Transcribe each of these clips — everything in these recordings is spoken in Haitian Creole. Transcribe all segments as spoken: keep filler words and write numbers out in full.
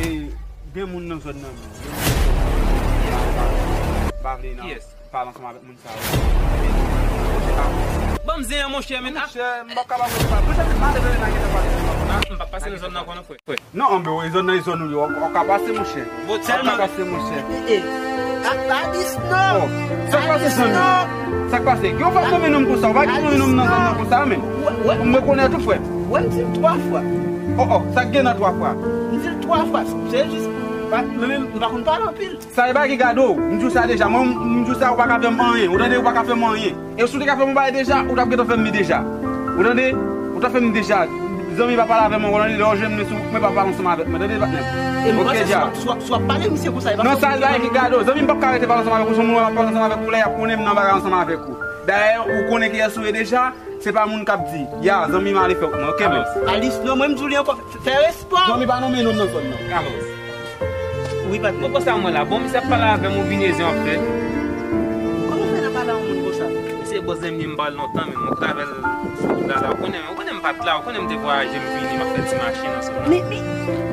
E, gen moun nan zòn nan, men. M pa vle nan pale ansanm avèk moun sa yo. Ban m zen an, monchè, men. Monchè, m p ap ka pale. Monchè, m pa vle nan gen nan pale. Ah, m p ap pase nan zòn nan ankò non, frè. Non, anben, e zòn nan, e zòn ou ye, w ap ka pase, monchè. Bon, w ap ka pase, monchè. Eh, eh, eh. Apadis, non. Oh, sa k pase, zanmi? Sa k pase? Gen yon fason zanmi nou m konsa, ou pa gen zanmi nou m nan zòn nan konsa, men. Ou rekonèt ou, frè? Wè, m di l twa fwa. Oh, oh, sa k gen nan twa fwa? M di l twa fwa. Se jis, pa, mwen menm, m pa konn pale anpil. Sa e bagay ki gade w. M di w sa deja. Mwen, m di w sa, ou pa ka fè m anyen. Ou tande, ou pa ka fè m anyen. E si w te ka fè m yon bagay deja, ou t ap gentan fè m li deja. Ou tande? Ou t ap fè m li deja. Zanmi, pa pale avè mwen, ou tande? Lè w jwenn mwen sou, mwen pa pale ansanm avèk mwen. Tande, patnè? E m panse si w ap, si w ap, si w ap pale misye konsa, e pa... Non, sa e bagay ki gade w. Zanmi, m p ap ka rete pale ansanm avèk ou, si w wè m ap pale ansanm avèk ou, lè y ap konnen m nan bagay ansanm avèk ou. Dayè, ou konnen kiyès ou ye deja. Se pa moun k ap di, ya, zanmi m ale fè w mwen, oke, men. Alis, non, mwen m di w li ankò, fè, fè respè w. Zanmi pa nonmen non nan zòn nan. Carlos. Wi, patnè. Bon, konsa mwen la. Bon, misye ap pale avè m, ou vin ezi w ap fè. Kòman w fè nan pale a yon moun konsa? Misye bon zanmi m, m pa wè l lontan, men mwen travè l la, la, ou konnen, ou konnen m pa t la, ou konnen m te vwayaje, m vini, m ap fè ti mache nan zòn nan. Men, men,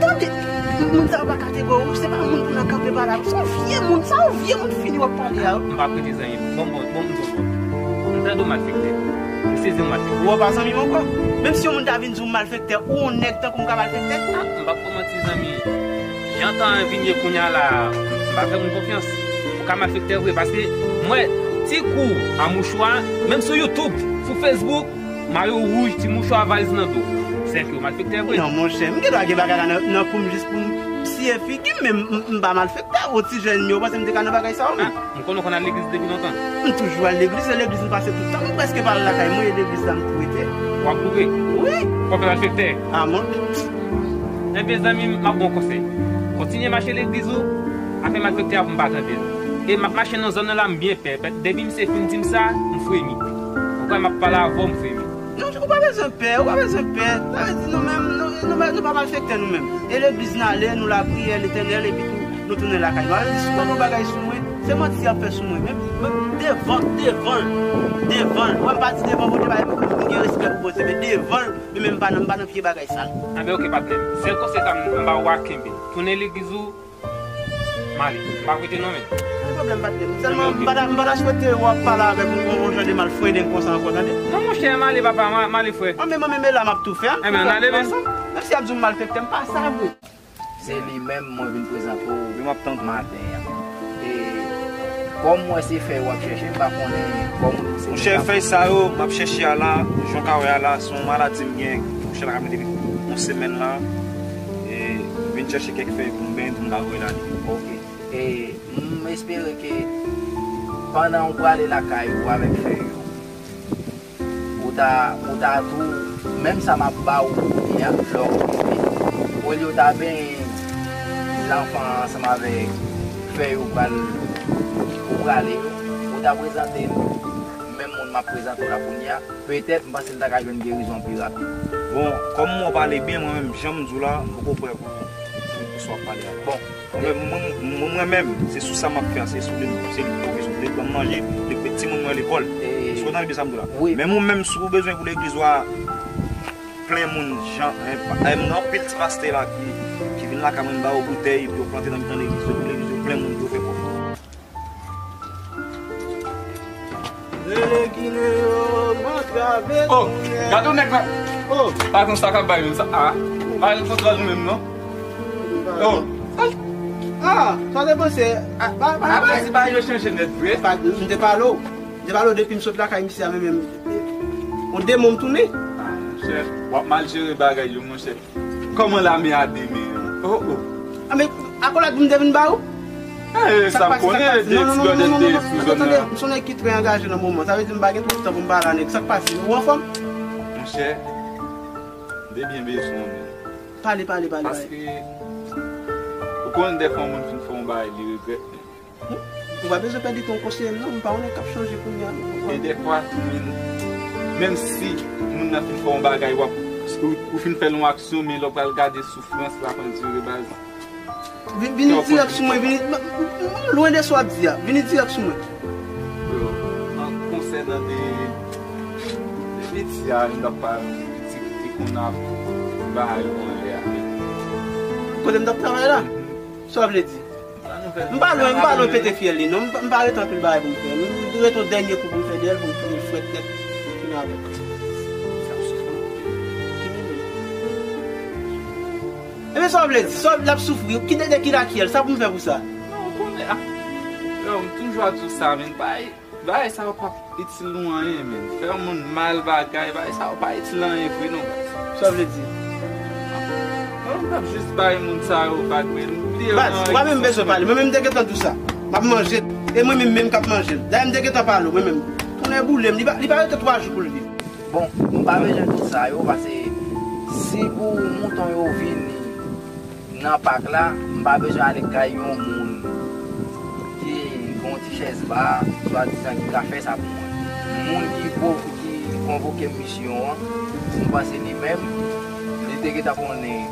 tande, moun sa yo pa kategori w, se pa moun pou nan kanpe pale avè w. Se yon vye moun, sa yon vye moun fini w ap pale a. M p ap rete zanmi. Bon, bon, bon, m di w, m tande w malfektè. M sezi w malfektè. Ou pa zanmi m ankò. Menm si yon moun ta vin di w m malfektè, ou yon nèg tankou m ka malfektè? Ah, m p ap ba w manti, zanmi. Jan tan an vin ye kounye a la, m pa fè moun konfyans. Ou ka malfektè vre, paske m wè ti kou a mouchwa, menm sou YouTube, sou Facebook, mayo wouj, ti mouchwa, valiz nan do. Sèke w malfektè vre. Non, monchè, m gendwa gen bagay la nan, nan kou m jis pou m siye figi m, men m, m, m pa malfektè. Ou ti jèn yo, panse m te ka nan bagay sa yo, men. M konnen w konn al legliz depi lontan. M toujou al legliz, e legliz m pase tout tan. M prèske pa al lakay mwen, e legliz la m tou rete. W ap boure? Wi. W ap fè malfektè? A, mwen. Ebyen, zanmi m, m ap ba w konsèy. Kontinye mache legliz ou, afè malfektè ap m pa tande l. E m ap mache nan zòn nan la, m byen pè. Depi misye fin di m sa, m fremi. Ou kwè m ap pale avè w, m fremi. Non, ou pa bezwen pè, ou pa bezwen pè. Sa vle di nou menm, nou, nou, nou pa malfektè nou menm. E legliz n ale, nou lapriyè Letènèl, epi tou, nou tounen lakay nou. Sa vle di si w tande yon bagay sou mwen, se manti y ap fè sou mwen. Men, men devan, devan, devan, mwen m pa di devan Bondye, pa, m gen respè pou Bondye, men devan, men, men m pa nan, m pa nan pye bagay sal. Anben, oke, patnè m. Sèl konsèy sa m, m ba ou a, kenbe. Tounen legliz ou, m ale. M pa kwite non, men. Pa gen pwoblèm, patnè m. Sèlman, m pa ta, m pa ta swete w ap pale avèk yon, yon, yon jan de malfrendeng konsa ankò, tande? Non, monchè, m ale, papa, m a-, m ale, frè. Mwen menm, mwen menm, e la m ap tou fè, an. Enben, ann ale, men. Menm si y ap di m malfektè, m pa sa vre. Se li menm mwen vin prezante w maten an. E kòm mwen se fèy w ap chèche, m pa konnen kòm se... Monchè, fèy sa yo, m ap chèche a la, jan w ka wè a la, se yon maladi m gen, monchè, la ka mete yon semèn la. E m vin chèche kèk fèy pou m benyen, pou m ka voye l ale. Oke. E m espere ke pandan w prale lakay ou avèk fèy yo, ou ta, ou ta tou, menm sa m ap ba ou kounye a, lè w rive, olye w ta benyen lanfan an ansanm avèk fèy ou pral, ou prale yo, ou ta prezante l menm moun m ap prezante w la kounye a, petèt, m panse l ta ka jwenn gerizon pi rapid. Bon, kòm mwen pale byen, mwen menm, jan m di w la, m poko prè pou, pou, pou sa w ap pale a. Bon, Mwen, mwen, mwen, mwen menm, se sou sa m ap fè a, se sou li, se li k pwofesyon, se li k ban m manje, li k met timoun mwen lekòl. E, èske w tande byen sa m di w la? Wi. Men mwen menm, si w bezwen pou legliz ou a plen moun, jan, e, pa, e, m gen anpil ti pastè la ki, ki vin lakay mwen, m ba yo boutèy, epi yo plante nan mitan legliz yo, pou legliz yo plen moun, pou yo fè kòb. Rele Gineyo, m antrave. Oh, gade yon nèg la. Oh. Patwon sa k ap bay menm sa. Ah, pa gen kontwòl ou menm non. Oh. Ah, sa te panse. Ah, pa, pa, apre ti bagay yo chanje nèt vre. Pa, m te pale w. M te pale w depi m sot lakay misye a menm, menm. On demon m tounen. Ah, monchè, w ap mal jere bagay yo, monchè. Kòman lame a demen an? Oh, oh. Ah, men akolad m te vin ba ou? Eh, sa m konnen, de ti blòdèt te sou zòn nan. Tande, tande, m se yon nèg ki trè angaje nan moman. Sa vle di m pa gen twòp tan pou m pale a nèg. Sa k pase? Ou anfòm? Monchè, m te byen bezwen w menm. Pale, pale, pale, pale. Paske, ou konnen dèfwa yon moun fin fè yon bagay, li regrèt menm. Ou pa bezwen pèdi tan w konseye m non, m pa yon nèg k ap chanje kounye a non. E dèfwa tou menm, menm si moun nan fin fè yon bagay, w ap, ou, ou fin fè l yon aksyon, men lè w pral gade soufrans l ap andire baz. Vin, vini dirèk sou mwen, vini, m, m, m, m lwen de sa w ap di a, vini dirèk sou mwen. Yo, an konsènan de, de piti a, m t ap pale, ti, ti konn ap bay anlè a. Kote m t ap travay la? Sa w vle di? M pa lwen, m pa lwen pete fyèl li, non. M pa, m pa ret anpil bagay pou m fè. M ret yon dènye kou pou m fè dèyè l, pou m fini frèt nèt. Fini avè l. Ki nènè? Ebyen, sa w vle di? Sa l ap soufri? Ki nènè, ki lakyèl? Sa pou m fè pou sa? Non, ou konnen, ah. Yo, m toujou ap di w sa, men bay. Bagay sa yo p ap itil nou anyen, men. Fè yon moun mal bagay, bagay sa yo pa itil anyen vre, non, baz. Sa w vle di? Mwen, m p ap jis bay moun sa yo vag, men. Baz, ou pa menm bezwen pale. Mwen menm, m te gentan di w sa. M ap manje l. E mwen menm, menm k ap manje l. Dayè, m te gentan pale w, mwen menm. Tonnè boule m, li pa, li pa rete twa jou pou l viv. Bon, m pa bezwen tout sa yo, paske si pou mouton yo vini, nan pak la, m pa bezwen ale kay yon moun ki gen yon ti chèz ba, swadizan ki ka fè sa pou mwen. Moun ki pwo-, ki konvoke m misyon an, m panse li menm, li te gentan konnen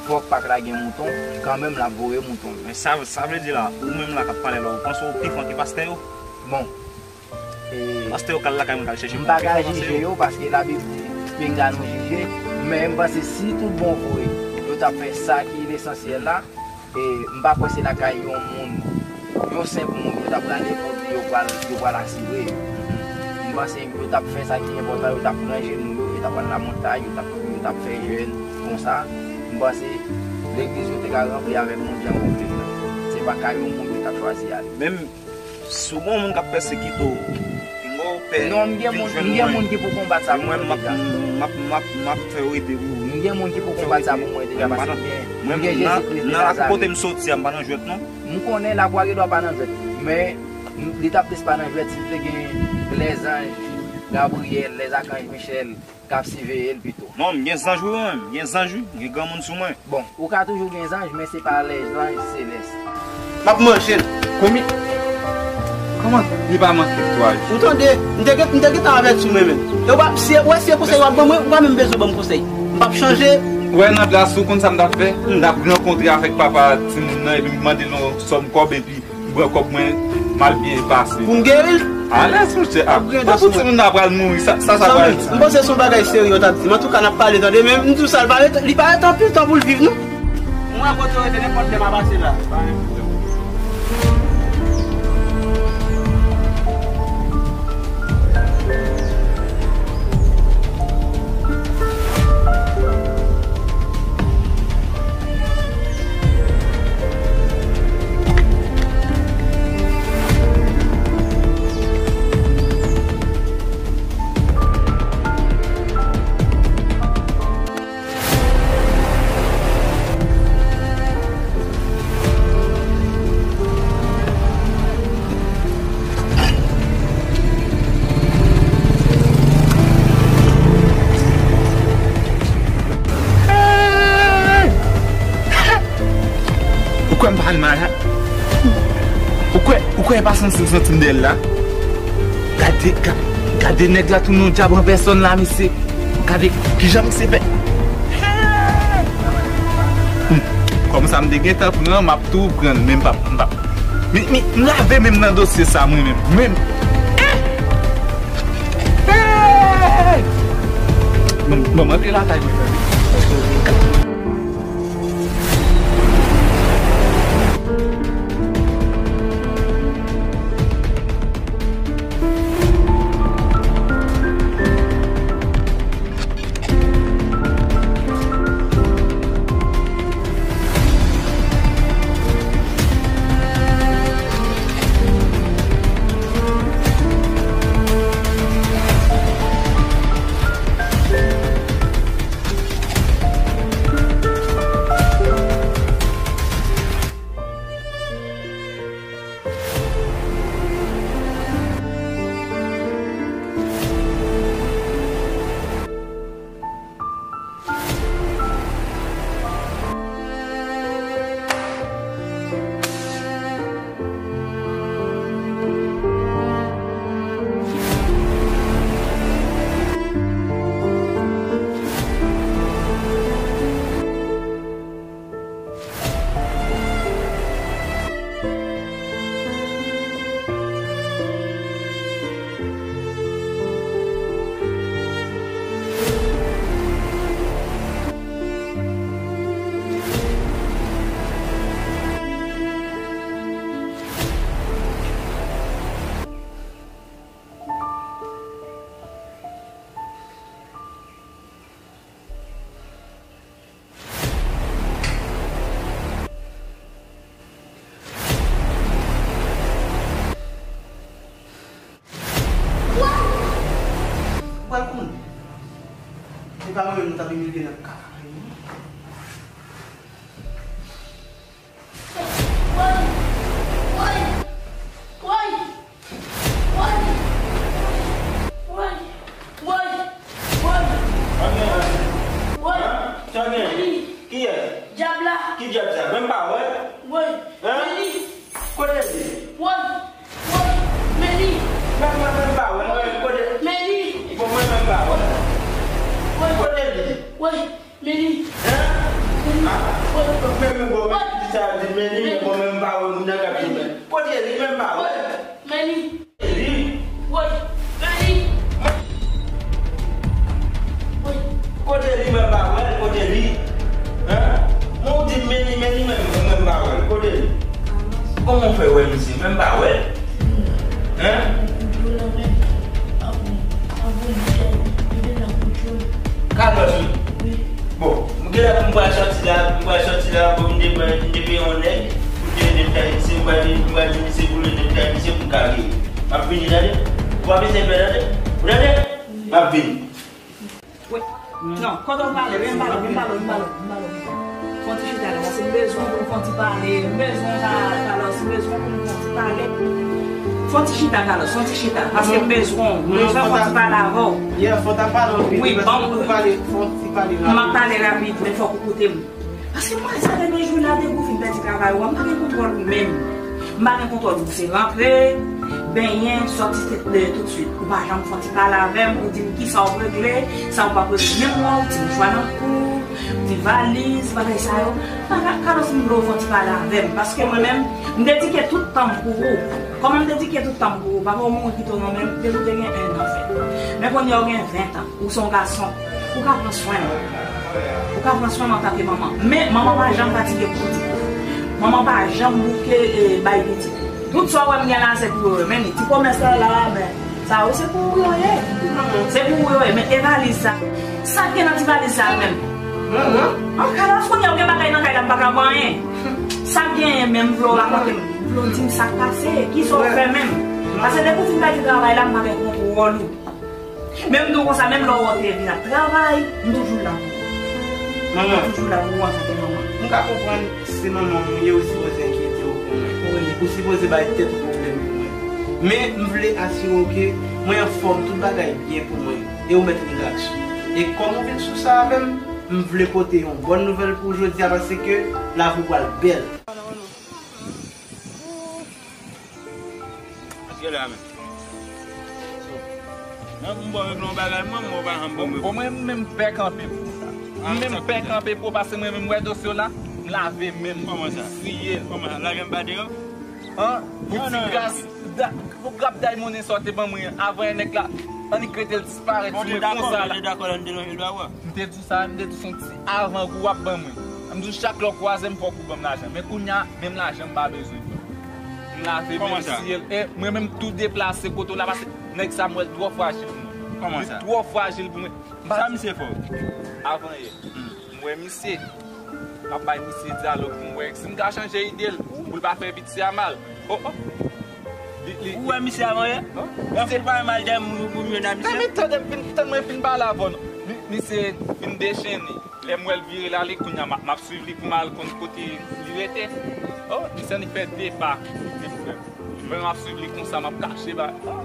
fòk pak la gen mouton, kanmenm l ap voye mouton yo. Men sa, sa vle di la, ou menm la k ap pale la, ou panse w pi fò ke pastè yo? Bon, E, pastè yo k al lakay moun k al chèche m pou pa ka jije yo, paske Labib di, pinga nou jije. Men m panse si tout bon vre, yo t ap fè sa ki lesansyèl la, e, m pa kwè se lakay yon moun, yon senp moun yo t ap prale pou di yo pral, yo pral asire yo. M panse yo t ap fè sa ki enpòtan, yo t ap pran jenou yo, yo t ap al lamontay, yo t ap, yo t ap fè jèn konsa. M panse legliz yo te ka ranpli avèk moun jan yo vle la. Se pa kay yon moun yo t ap chwazi ale. Menm Si w gen yon moun k ap pèsekite w, pinga w pè. Non, m gen moun, m gen moun ki pou konbat sa pou mwen deja. M ap, m ap, m ap fè yo rete pou ou. M gen moun ki pou konbat sa pou mwen deja, paske m gen, m gen Jezikri de Nazarèt. Nan lakou kote m soti a, m pa nan jwèt, non. M konnen lakou a gendwa pa nan jwèt, men m, li t ap plis pa nan jwèt si te gen lèzanj Gabriyèl, lèzakanj Michèl, k ap siveye l pito. Non, m gen zanj wi mwen menm, m gen zanj wi, m gen granmoun sou mwen. Bon, ou ka toujou gen zanj, men se pa lèzanj selès. M ap manje l. Konbyen? Kòman li pa manke twa jou? Ou tande, m te gen, m te gentan avèti w mwen menm. E w pa, si, w wè si se konsèy w ap ban mwen, ou pa menm bezwen ban m konsèy. M p ap chanje. Ou wè nan plas ou konn sa m t ap fè? M t ap rankontre avèk papa timoun nan epi m mande l yon sòm kòb epi M pran kòb mwen, m al byen pase. Pou m geri l? Alèz, monchè. Ah, pou timoun nan pral mouri, sa, sa, sa pral di? M panse se yon bagay serye yo t ap di m. Antouka, n ap pale, tande, men m di w sa, li pa ret, li pa ret anpil tan pou l viv, non. Mwen, kote w rete, nenpòt lè m a pase la. Pa gen pwoblèm. Ou kwè m pa malad? Ou kwè, ou kwè e pa santi m santi m dèyè l la? Gade, ga-, gade nèg la tounen yon dyab an pèsòn la, mesye. Gade kijan misye fè. Hmm. Kòm sa m te gentan pran, m ap tou pran l, men m p ap, m p ap. Mi, mi, m lave men m nan dosye sa, mwen menm. Mwen menm. Hey! Bon, bon, m antre lakay mwen, tande. T ap imilye nan kaka. Woy! Woy! Woy! Woy! Woy! Woy! Woy! Woy! Sa gen? Meni! Kiyès? Dyab la! Ki dyab sa? Menm pa wè. Woy! Meni! Kote li? Woy! Woy! Meni! Menm, menm, menm pa wè. Meni! Kote? Meni! Bon, mwen menm pa wè. Woy! Kote li? Woy! Meni! Hein? Ah, men, men, bon, men, sa di Meni, men bon, menm pa wè moun nan k ap di men. Kote li, menm pa wè. Meni! Li? Woy! Meni! Woy! Kote li, menm pa wè, kote li? Hein? Mwen ou di Meni, Meni, menm, menm pa wè, kote li? Kòman w fè wè misye, menm pa wè? Hein? Kalòs, wi. Bon, m gen lè pou m pral sòti la, m pral sòti la, bon, m te pran, m te peye yon nèg pou te ede m taye misye, m pral, m pral di misye pou l ede m taye misye pou m ka geri. M ap vini, tande? Ou pa bezwen pè, tande? Ou tande? M ap vini. Wi. Non, kote w prale, men m pale, men m pale, men m pale, men m pale. Fè yon ti chita la, paske m bezwen pou n fè yon ti pale, m bezwen w, Ka-, Kalòs, m bezwen pou n fè yon ti pale. Fè yon ti chita, Kalòs, fè yon ti chita, paske m bezwen w, m bezwen fè yon ti pale avè w. Yeah, fò ta pale anpil, wi, paske pou pale, fò ti pale rapid. M ap pale rapid, men fòk ou koute m. Paske mwen, sa fè de jou la, depi w fin pèdi travay ou a, m pa gen kontwòl ou menm. M pa gen kontwòl ou. Se rantre, benyen, sòti tout, de, toutswit. Ou pa janm fè yon ti pale avè m pou di m kisa w ap regle, sa w p ap regle. Menm mwen, ou ti mouchwa nan kou, ti valiz, bagay sa yo. Pa ka, Kalòs, m vle w fè yon ti pale avè m. Paske mwen menm, m dedike tout tan m pou ou. Kòman m dedike tout tan m pou ou? Papa w mouri kite w nan men m depi w te gen en an fèt. Men kounye a w gen ven tan. Ou se yon gason. Ou ka pran swen mwen. Ou ka pran swen mwen antanke manman. Men, manman pa janm fatige pou pitit. Manman pa janm bouke, e, bay pitit. Tout sa w wè m gen la, se pou yo. Men, ti pwomès la, la, men, sa yo, se pou ou yo ye. Se pou ou yo ye. Men, e valiz sa. Sa k gen nan ti valiz sa menm? An, Kalòs, kounye a w gen bagay nan kay la, m pa ka pran anyen. Sa k genyen menm, m vle w rakonte m. M vle w di m sa k pase. Kisa w fè menm? Paske depi w fin pèdi travay la, m pa gen kontwòl ou. Men m di w konsa, menm lè w wè w te vin ap travay, m toujou la pou ou. Manman. M toujou la pou ou antanke manman. M ka konprann se manman w m ye, ou sipoze enkyete w pou mwen. Wi. Ou sipoze bay tèt ou pwoblèm pou mwen. Men m vle asire w ke mwen anfòm, tout bagay byen pou mwen. E ou mèt relax. E kòm ou vin sou sa avè m, m vle pote yon bòn nouvèl pou ou jodi a, paske lavi w pral bèl. Eske la menm? Nan, m ba w regle yon bagay, mwen, mwen pa janm ban mwen. Bon, mwen menm pè kanpe pou sa. Mwen menm pè kanpe pou, paske mwen menm wè dosye w la, m lave men m. Kòman sa? M siye l. Kòman sa? Lave m pa deyò? An? Pou ti gras, da, pou grap day monnen sa w te ban mwen an, avan yè nèg la, annik rete l disparèt sou mwen konsa la. Bon, nou te dakò, nou te dakò la, nou te lonje l ba ou a. M te di w sa, m te di w se yon ti avangou w ap ban mwen. M di w chak lè w kwaze m, fòk ou ban m lajan. Men kounye a, menm lajan m pa bezwen. M lave men m siye l. E mwen menm tou deplase kote w la, paske nèg sa m wè l twò frajil pou mwen. Kòman sa? Li twò frajil pou mwen. Sa misye fè w? Avan yè. M wè misye. M ap bay misye dyalòg pou m wè si m ka chanje ide l, pou l pa fè pitit a mal. Oh, oh. Li, li, ou wè misye avan yè? Lè w fin pale mal de moun, ou pou jwenn a misye? Tande, tande, m fin, tann mwen fin pale avè w non. Mi-, misye fin dechennen. Lè m wè l vire l ale, kounye a m ap, m ap swiv li pou m al konn kote li rete. Oh, misye annik fè de pa kite m, frè m. Frè m ap swiv li konsa, m ap kache ba. Oh.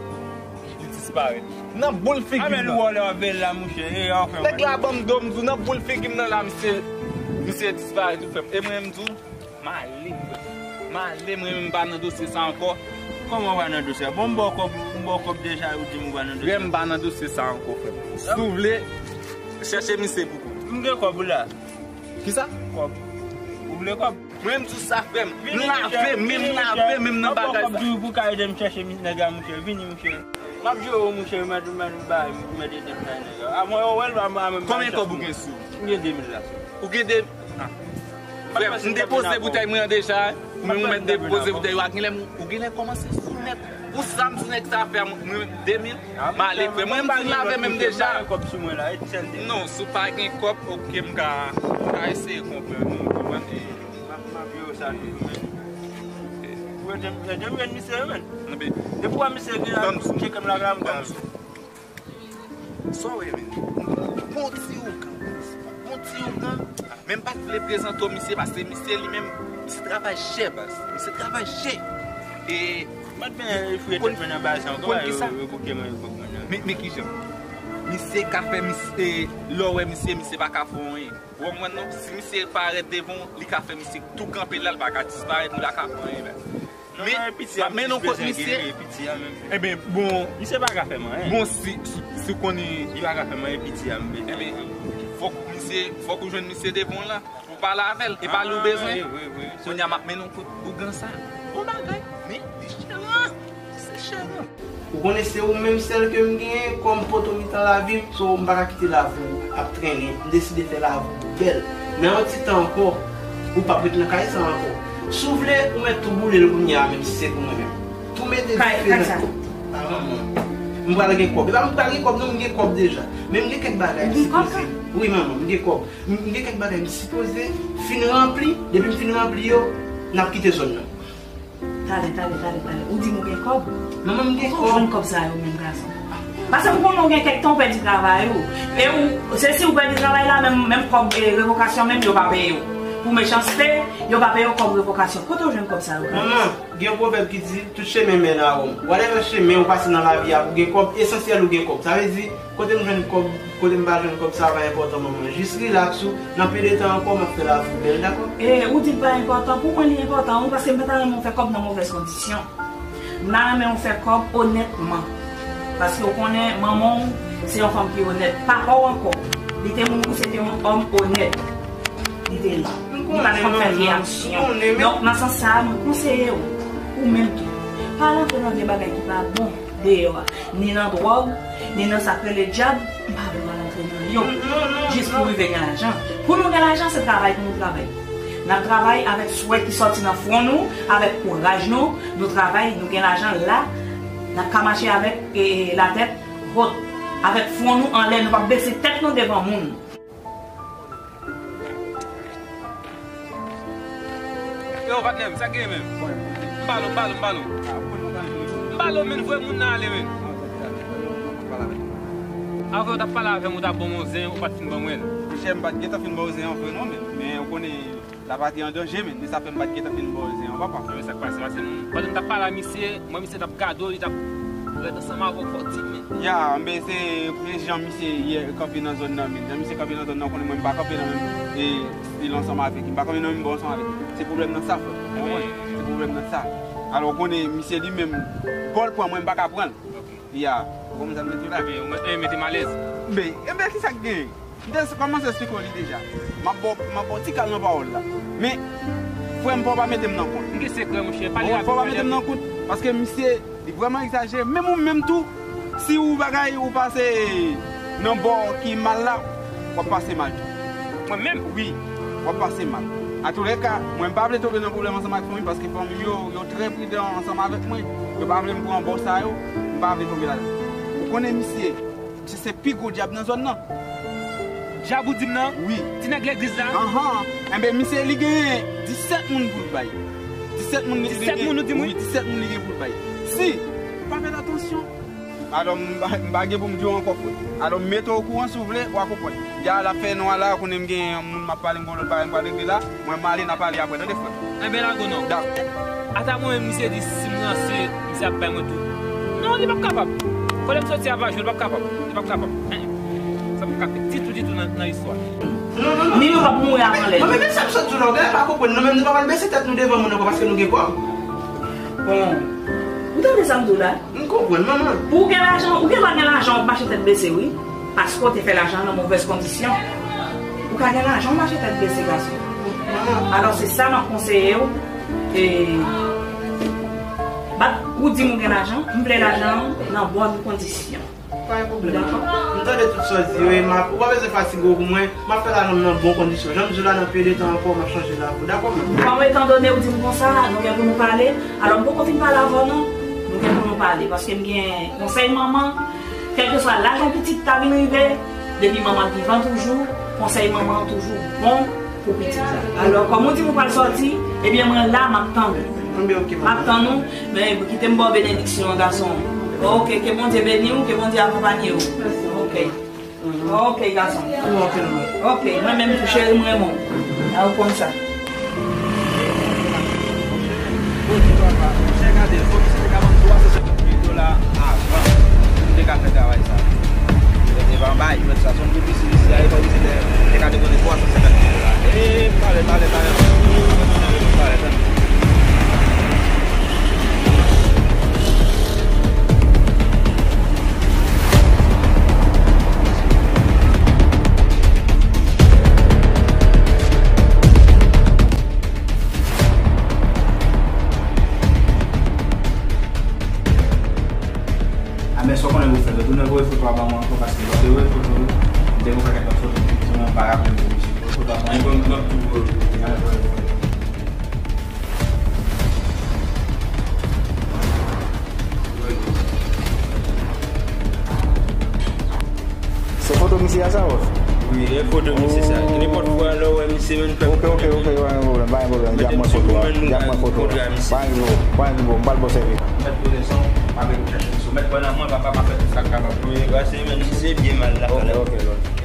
Li disparèt. Nan boul figi m nan. Ou wè lè w ap veye la, mouche. E, anfen, nèg la ban m do, m di w, nan boul figi m nan la, misye, misye disparèt, wi, frè m. E mwen, m di w, m ale, frè m. M ale, mwen menm, m pa nan dosye sa ankò. Kòman w pa nan dosye a? Bon, m ba w kòb, m ba w kòb deja, ou di m ou pa nan dosye a. Frè m, m pa nan dosye sa ankò, frè m. Si w vle, chèche misye pou kont ou. M gen kòb ou la. Kisa? Kòb. Ou vle kòb? Mwen, m di w sa, frè m. M lave men m, m lave men m nan bagay sa. Kòb di w pou ka ede m chèche nèg la, mouche. Vini, mouche. M ap jere w, mouche. M ap, m ap, m ap ede m bay nèg la. A, mwen, yo, wè l, a, a, mwen, konbyen kòb ou gen sou ou? M gen de mil la. Ou gen de, a. Frè m, m depoze boutèy mwen an deja. Ou menm ou mèt depoze boutèy ou a. Genlè, ou genlè kòmanse sou nèt. Pou sa m di nèg sa fè a, mwen, de mil, m ale, frè. Mwen, m fin lave men m deja. Non, si w pa gen kòb, oke, m ka, m ka eseye konprann ou, konprann? M ap, m ap jere sa toujou, men. Ou ede m, ede m jwenn misye, men. Depi w wè misye gen la, tcheke m la, la, m pran. Sa w wè, men? Bon ti ougan. Ti yon tan, men m pa t vle prezante w misye, paske misye li menm, misye travay chè, baz. Misye travay chè. E Mwen t vin fouye tèt mwen nan bagay sa ankò, konn kisa? Yo, yo bouke mwen, yo bouke mwen nan. Men, men kijan? Misye ka fè misye, lè w wè misye, misye pa ka fè w anyen. Ou konprann non? Si misye parèt devan w, li ka fè misye tou kanpe la, li pa ka disparèt, li pa ka fè anyen la. Non, men, men piti a, m jis bezwen geri, piti a menm. Enben, bon. Misye pa ka fè m anyen. Bon, si, si, si w konnen. Li pa ka fè m anyen, piti a m bezwen. Enben, fòk misye, fòk ou jwenn misye devan w la. Pou pale avè l, e pale ou bezwen. Wi, wi, wi. Kounye a m ap mennen w kot ougan sa. Bon bagay, men li chè, se chè. Ou konnen se ou menm sèl ke m genyen kòm poto mitan lavi m, so m pa ka kite lavi w ap trennen. M deside fè lavi w bèl. Nan yon ti tan ankò, ou p ap ret nan kay sa ankò. Si w vle, ou mèt tou boule l kounye a, menm si se pou mwen menm. Tou mete dife nan kay sa. A, manman. M pral gen kòb. E pa m pral gen kòb, non, m gen kòb deja. Men m gen kèk bagay m sipoze. Wi, manman, m gen kòb. M, m gen kèk bagay m sipoze fin ranpli. Depi m fin ranpli yo, n ap kite zòn nan. Tande, tande, tande, tande. Ou di m ou gen kòb? Manman, m gen kòb. Kote w jwenn kòb sa yo menm, gason? Paske m konnen w gen kèk tan w pèdi travay ou. E ou, se si w pèdi travay la, menm, menm kòb, e, revokasyon menm, yo pa peye w. Pou mechanste, yo pa peye w kòb revokasyon. Kote w jwenn kòb sa yo, gason? Manman, gen yon pwovèb ki di, tout chemen mène à Rome. Whatever chemen ou pase nan lavi a pou gen kòb, esansyèl ou gen kòb. Sa vle di, kote m jwenn kòb, kote m pa jwenn kòb, sa pa enpòtan, manman. Jis rilaks ou, nan pe de tan ankò, m ap fè lavi w bèl, dakò? E, ou di l pa enpòtan, pou mwen li enpòtan, wi, paske m pa ta renmen w fè kòb nan movèz kondisyon. M ta renmen w fè kòb onètman. Paske w konnen, manman w, se yon fanm ki onèt. Papa w ankò, li te mouri, se te yon òm onèt. Li te la. Li pa t konn fè vye aksyon. Donk, nan sans sa a, mwen konseye w, ou menm tou, pa al antre nan vye bagay ki pa bon deyò a. Ni nan dwòg, ni nan sa k rele dyab, m pa vle w al antre nan yo. Jis pou rive gen lajan. Pou nou gen lajan, se travay pou nou travay. N ap travay avèk swè ki sòti nan fwon nou, avèk kouraj nou, nou travay, nou gen lajan la, n ap ka mache avèk, e, e, latèt wot, avèk fwon nou anlè, nou p ap bese tèt nou devan moun. Yo, patnè m, sa k gen menm? M balo, m balo, m balo. M balo, men voye moun nan ale, men. Avan w t ap pale avè m, ou t ap ban m yon zen, ou pa t fin ban mwen l. Monchè, m pa t gentan fin ba w zen an vre non, men, men ou konnen, la patrie en danger, men, se sa fè m pa t gentan fin ba w zen an, papa. Men sa k pase, pase m, pandan m t ap pale a misye, mwen, misye t ap gade w, li t ap rete ansanm avè w, fò w di m, men. Ya, men se, se jan misye ye kanpe nan zòn nan, men. Jan misye kanpe nan zòn nan, konnen mwen m pa kanpe nan menm, e, estil ansanm avèk li. M pa kanpe nan menm bò ansanm avèk li. Se pwoblèm nan sa, frè. Ou konprann? Se pwoblèm nan sa. Alò, ou konnen, misye li menm, bò l pran mwen, m pa ka pran l. Ok. Ya. Ou konprann sa m vle di la? Ebyen, ou mete, mete m alèz. Men, ebyen, ki sa k genyen? M te kòmanse esplike w li deja. M ap ba w, m ap ba w ti kal nan pawòl la. Men, frè m, fò w pa mete m nan kont. M gen sekrè, monchè. Pale avè m. Fò w pa mete m nan kont, paske misye, li vrèman egzajere. Menm ou menm tou, si ou bagay, ou pase nan bò ki mal la, w ap pase mal tou. Mwen menm? Wi, w ap pase mal. Antoulèka, mwen m pa vle tonbe nan pwoblèm ansanm ak fanmi, paske fanmi m yo, yo trè pridan ansanm avèk mwen. Yo pa vle m pran bò sa yo, m pa vle tonbe ladan. Ou konnen misye, misye se pi gwo dyab nan zòn nan. Dyab ou di m nan? Wi. Ti nèg legliz la? Anhan. Enben, misye li genyen disèt moun pou l bay. Disèt moun li genyen. Disèt moun ou di m? Wi, disèt moun li gen pou l bay. Si, pa fè l atansyon. Alò, m pa, m pa gen pou m di w ankò, frè. Alò, m mete w okouran si w vle, w a konprann. Ya, l ap fè non a la, konnen m gen yon moun m ap pale, m gen yon lòt bagay m pral regle la. Mwen, m ale, n a pale apre, tande, frè. Enben, lago non. Ata mwen menm, misye di si m ranse, misye ap bay mwen tou. Non, li p ap kapab. Kote m soti a pa jwe, li p ap kapab. Li p ap kapab. Sa p ap ka fèt ditou, ditou nan, nan istwa. Non, non, non. Ni nou p ap mouri avan lè. Mwen menm, sa m sot di w la, w genlè pa konprann. Nou menm, nou pa pral bese tèt nou devan moun ankò paske nou gen kòb. Bon. Ou tande sa m di w la? M konprann, manman. Pou w gen lajan, ou gen dwa gen lajan, w ap mache tèt bese, wi. Paske w te fè lajan nan movèz kondisyon. Ou ka gen lajan, w mache tèt bese, gason. Manman. Alò, se sa m ap konseye w. E, bat, ou di m ou gen lajan, m vle lajan an nan bòn kondisyon. Pa gen pwoblèm. Dakò. M tande tout sa w di yo, e m ap, ou pa bezwen fatige w pou mwen. M ap fè lajan m nan bon kondisyon. Jan m di w la, nan pye de tan ankò, m ap chanje lavi w. Dakò, manman? Bon, etandone ou di m konsa, nou gen pou nou pale. Alò, m poko fin pale avè w, non. Nou gen pou nou pale. Paske m gen konsèy manman. Kèlkeswa laj yon pitit ta vin rive, depi manman vivan toujou, konsèy manman an toujou bon pou pitit la. Alò, kòm ou di nou pral sòti, ebyen, mwen la, m ap tann ou. Enben, ok, manman. M ap tann ou, men kite m ba w benediksyon an, gason. Ok, ke Bondye beni w, ke Bondye akonpanye w. Ok. Ok, gason. Ok, mwen menm tou, cheri, m renmen w. A ou konn sa. Monchè, gade, fò misye te ka ban m twa san senkant mil dola avan pou m te ka fè travay sa. Mwen te pa anba jwèt sa, se yon gwo piscine isi a, e fò misye te, te ka depoze twa san senkant mil dola. E, talè, talè, talè, talè, talè. A, men sa w konnen pou fè, retounen voye foto a ban mwen ankò, paske lè w te voye foto yo, m te gon pakèt lòt foto ki di mwen m pa raple m pou misye. Voye foto a ban mwen. Mwen, mwen, mwen ap tou voye foto. Se foto misye a sa, bòs? Wi, e foto misye sa. Nenpòt fwa lè w wè misye, men fè. Ok, ok, ok, pa gen pwoblèm, pa gen pwoblèm. Di a mwen foto a, di a mwen foto a. Pa gen pwoblèm, pa gen pwoblèm, m pral ba w sèvis. Mèt poze son, pa vle pou chèche sou. Mèt pran nan mwen, papa, m ap fè tout sa k kapab. Wi, pase, men misye byen mal la. Ok, ok, ok.